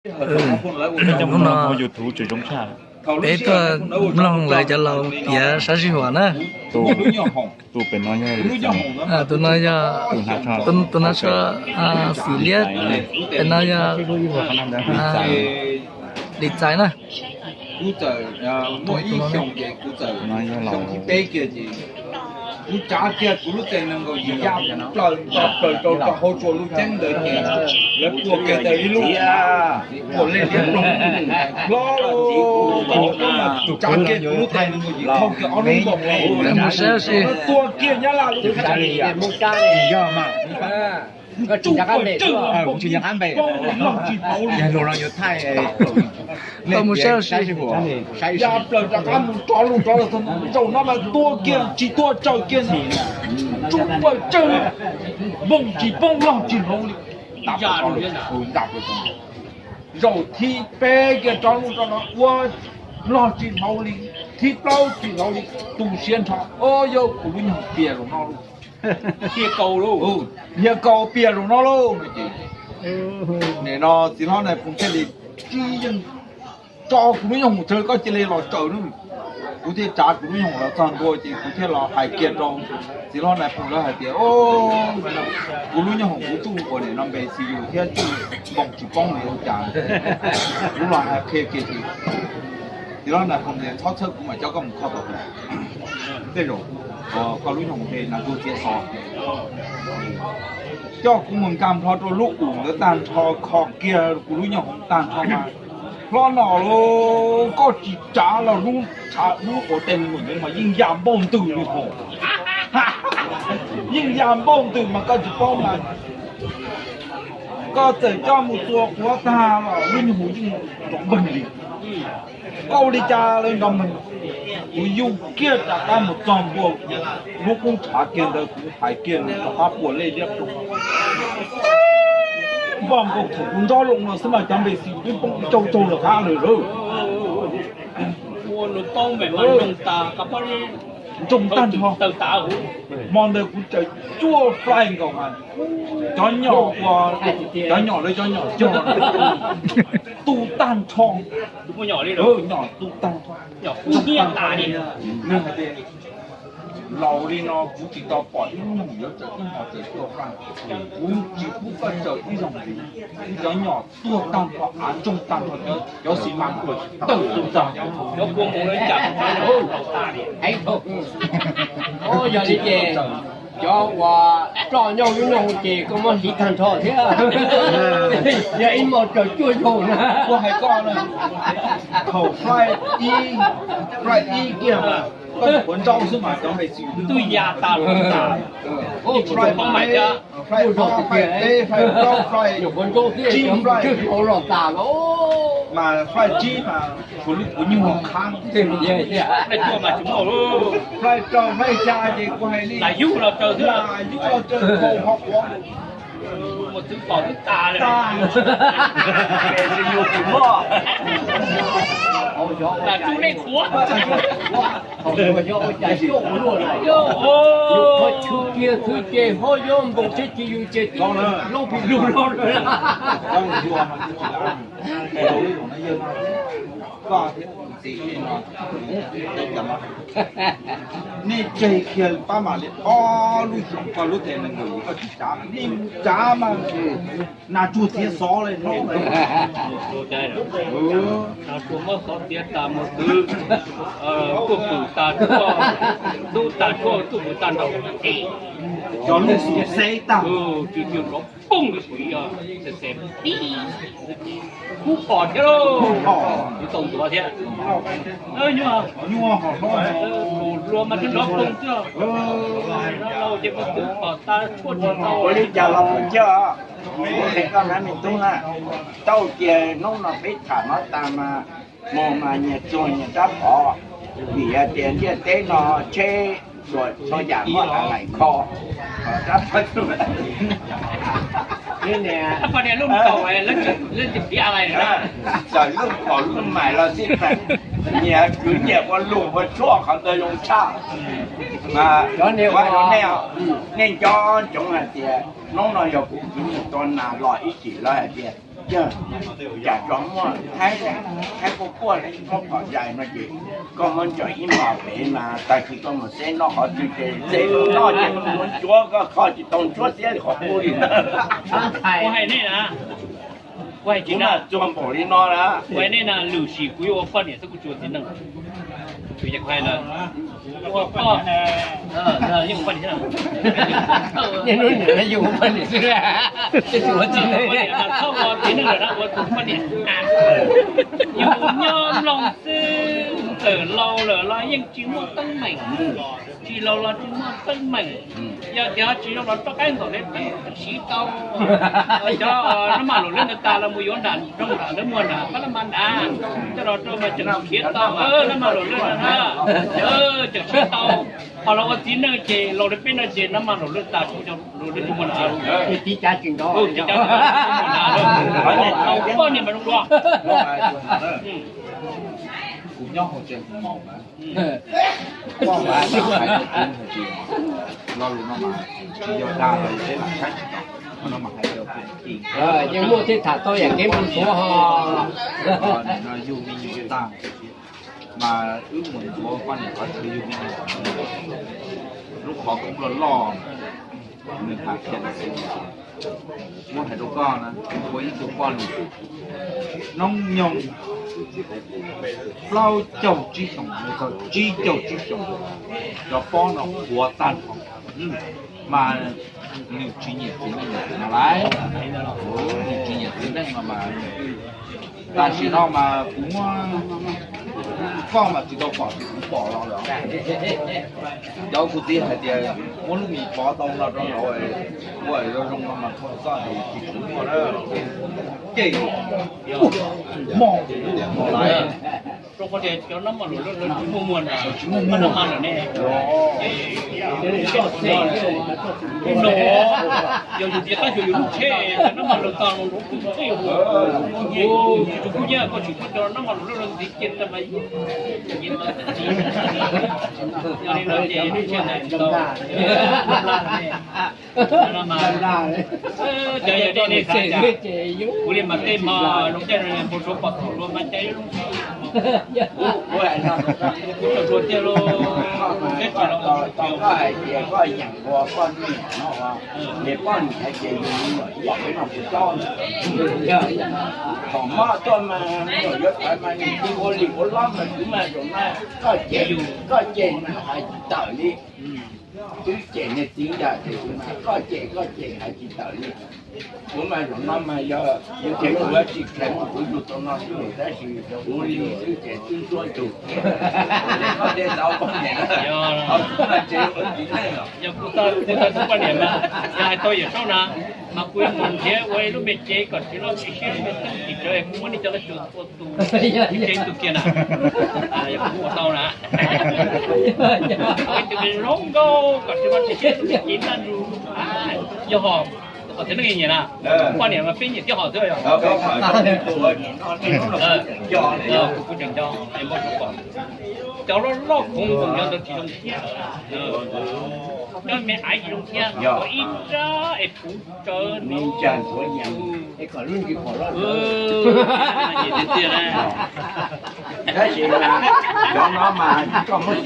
Hnub no peb tuaj mloog lawv cov laus piav sab sij huam na. Tus no yog, tus no yog Xim Liab, tus no yog Lis Txais na. Kuv txawm muaj ib xyoos ces kuv txawm, xyoo thib peb kiag ces kuv tsav kiag kuv lub tes nees nkaum yim ya plaws nto plaws rau hauv tsua lub ceeb ntawd ces lawv puag kiag tau ib lub puag lej liab ploog hlob. Tsav kiag kuv lub tes nees nkaum yim thauj kiag ob lub nkaus, mus saib ua si, tuag kiag Nyab Laj lub. Tsis nco qab npe, kuv tsis nco qab npe. Yog luag no yuav thaij, koj mus saib ua si. Ya plaws rov qab mus rov lug rov los, zaum no mas tuag kiag tsis tuag tsaws kiag, tsuj plaws tsawg, npoo tsis poob log tsis hloov li. Zaum thib peb kiag rov lug rov no ua log tsis hloov li, thib plaub tsis hloov li, tu siab nrho, o yog kuv lub nyoog pias zaum no lauj. Dhia kaus pias zaum no lauj. Nim no txiv hlob Nais Phoo thiaj li tsis yeej tso kuv lub nyoog mus txog, koj cia li los tsaws nawb. Kuv thiaj tsav kuv lub nyoog los txog ntua ces kuv thiaj los hais kiag rau txiv hlob Nais Phoo lawv hais tias, kuv lub nyoog kuv tsuj ua nim no npe xi yus thiab tsuj npoo tsis poob li ua cas, kuv los hais qhia kiag ces txiv hlob Nais Phoo tias txhob txhawb kuv mas coj koj mus kho tau tej zaum koj lub nyoog mus he nas ntsuag txiav xov. Coj kuv mus nkag nplho rau lub us ntawd tag nrho, kho kiag kuv lub nyoog tag nrho mas hlob no lauj, koj tsis tsav los lub tshav lub ua teg mus ntawd mas yeej ya npauj ntws li hos. Yeej ya npauj ntws mas koj tsis paub mas koj txawm coj mus tua quav tag los lub nyoog yeej nrov npeeg li. Koj ua li cas lawv nrov npeeg? Kuv yug kiag rov qab mus txog ntua lub qub tshav kiag ntawd, kuv hais kiag nws rov qab puas lej liab ploog. Npaj nkaus thaum kuv nrov loo no xwb mas cov npe xi twb poob ib caug caug lawm qab lawm lauj. Ntsoog tag nrho. Hmo ntawd kuv tsaws cuaj flight nkaus mas cov nyom uas, cov nyom lawv cov nyom cog, tu tag nrho. Nyom tu tag nrho. Laus li no kuv tsis tau pom ib nyuag yuav tsaws ib nyuag tsaws cuaj flight. Kuv tsis pub koj tsaws ib zaug li. Kuv cov nyom tuag tag nrho, av ntsoog tag nrho, cov xi mas tawm tus tag. Yog li ces cov uas ploj nyob lub nyoog ces koj muab hliv tag nrho thiab. Yog ib hmo tsaws cuaj zaug na. Kuv hais koj na, thaum flight ib, flight ib kiag mas koj nyuam qhuav nrau xwb mas cov npe xi twb ya tas los tas. Flight peb, flight plaub, flight tsib, flight los tas los mas flight tsib mas kuv lub kuv nyuag qhab. Flight rau flight xya ces kuv hais li, yub los tsaws, yub los tsaws kaus hov quav. Txhwb kiag txhwb ces ho yob npoos tsheb ci yus ces twb lub phi lug loj lawm. Nej tseg kiag pab mam li ob lub xyoo koj lub tes nees nkaum yim koj tsis tsav, nej mus tsav mas nas tsuag txiav xov li no. Nas tsuag muab xov txiav tas mus twv, tuaj pwm tas tshuaj, tub tas tshuaj tuaj pwm tag nrho. Cov lub xum xeb tag, tsis tsis nrov poob li kuv xeb xeb pib. Kub phom thiab lauj, kub phom, kub tau ntuav thiab. Nyuaj hos hlob, luag mas twb nrov poob xwb. Lauj ces muab twv phom tas tshuaj tsis tau. Ua li cas los mus coj, kuv qhia koj na me tub na, tau tias hnub no peb tham no tas mas, mus mas nyias txuag nyias rab phom, vim hais tias ntiaj teb no tsheb txhua yam muaj laim kho. Txawm lub phom lub mais los xij peem, nyias kwv nyias ua lus ua tshuaj qhov ntawd zoo tshaj. Mas nej, nej nco ntsoov hais tias hnub no yog kuv kwv mus tua nas los ib chim lawv hais tias Yog, cas tso muaj thaib, thaib quaj quaj muab phom zais no ces koj muab ntsaws ib hmos pem mas tag kis koj mus xeb noj qhov twg ces xeb noj ces koj muab ntsuab koj kho tsis tau ntsuab xiab li qhov qub li ntawd. Kuv hais nej na, kuv hais tsis na, txuag npaum li no na. Kuv hais nej na, lwm sim kuv yuav ua poj niam xwb kuv tsis ua txiv neej. Kuv hais na, ua poj, yeej ua poj niam xwb. Yeej ua poj niam xwb, tsis ua txiv neej. Txhob ua txiv neej lawm na, ua tus poj niam. Yus nyob mloog xwb, txawm laus lawm los yeej tsis muaj teeb meem, tsis laus los tsis muaj teeb meem. Yog tias tsis zoo los rov qab nkaum li peb siv tau. Cov nab maj luam lwj ntawd tas los mus yuav nram nroog nram lawv muag nram pab lab mas nrad, coj los rau mas tseem khiav tau nab maj luam lwj na, tseem siv tau. Ho los ua txiv neej ces laus li peb no ces nab maj luam lwj tas, luam lwj tsis muag nrad. Tsis cav tsis nrov, tsis cav tsis nrov, poj niam mas zoo dua. Kuv nyob hauv tsev kuv maum na, koj mas hais rau kuv hais tias lo lus no mas tsis yog dag, peb lam saib tsis tau, qhov no mas hais rau kuv. Yeej muaj tej tham tau yam kev mus suav ho. Nim no yug me nyuam tag mas wb mus ntxuav poj niam qhov chaw yug me nyuam, lub qhov koob loj loj, nws hais kiag li xwb. Muab hais rau koj na, ua ib tug poj niam noob nyoog plaub caug tsib xyoos mus txog tsib caug tsib xyoos, cov pob no puav tag nrho, mas nws tsis nyiam txiv neej no lawm, nws tsis nyiam txiv neej no mas. Tam sim no mas kuv muab koj mas tsis tau pom, kuv pom los lawm. Cov kuv txiv hais tias muab lub mis pov tau no rau nraud, ua zoo zoo no mas koj txoj hais tsis tshua muaj na, ces mog lawm. Rau qhov tias cov nab maj luam lwj lawv tsis muaj muag na, tsis muaj muag lawm ne. No, yog yus tias qab xyuas yus lub tsheb, nab maj luam tas los nrov txhij txhij, tsis tshua kub hnyiab, koj tsis muab cov nab maj luam lwj lawv ntxiv cia tas mas yog li no ces lub tsheb ntawd tsis tau. Cov yog dej nej xav cas, kuv li mas tej hmo zoo caij npau suav pom thaum luag mas cas yuav zoo, kuv tsaug zog tiag lauj, teb tsis los tau. Koj hais tias koj yeem ua poj niam no, ces poj niam hais tias yus me nyuam ib yam peb no kuv tau. Thaum mob tuaj mas me nyuam yuav thaiv mas nws tig ua li ua lob mas kuv mas zoo mas koj cem, koj cem mas hais tsis tawm li. Twb cem niag txiv ntawd ces kuv mas koj cem koj cem hais tsis tawm li. Kuv mas zaum no mas yog yuav tias kuv tsis kheev mas kuv yug tau no xwb tab sis kuv li xwb ces twb ntsuab ntug thiab. Koj tej tau poj niam na, tsev ua txiv neej los. Yog kuv tau kuv tau tus poj niam mas yog hais tau Yawm Saub na, mas kuv yuav mus nrhiav ua ib lub me tsev kom tsis loj tsis siab, lub me teeb tim rawv kuv muab nej cov laj tsuas tua tus tsev tus kiag na. Yog kuv ua tau na, ua ib tug me zoo nkauj kom tsis loj tsis siab, lub me tsev ntaj ntsug. Yog ho, kom txiv neej nyiam na, poj niam mas peb nyiam thiab ho xwb yog. Kuv tseem nco, npau suav pom cov loj loj khoov nkoos cov ntawd tsis zoo thiab. Cov me aiv tsis zoo thiab, ib rab es puv tsawv me ntsa ntxuav yees. Tab sis cov no mas koj muab